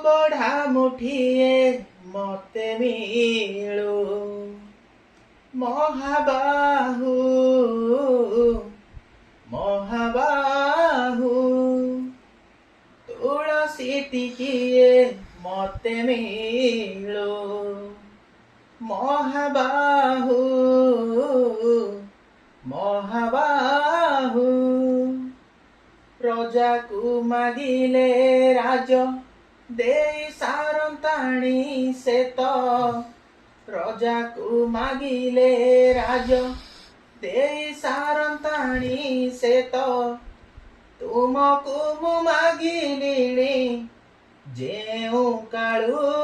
ଅବଢ଼ା ମୁଠିଏ ମତେ ମିଳୁ। ମହାବାହୁ, ମହାବାହୁ, ତୁଳସୀ ଟିକିଏ ମତେ ମିଳୁ। ମହାବାହୁ, ମହାବାହୁ। ପ୍ରଜାକୁ ମାଗିଲେ ରାଜ ଦେଇ ସାରନ୍ତାଣି ସେ ତ। ପ୍ରଜାକୁ ମାଗିଲେ ରାଜ ଦେଇ ସାରନ୍ତାଣି ସେ ତ। ତୁମକୁ ମୁଁ ମାଗିଲିଣି ଯେଉଁ କାଳୁ।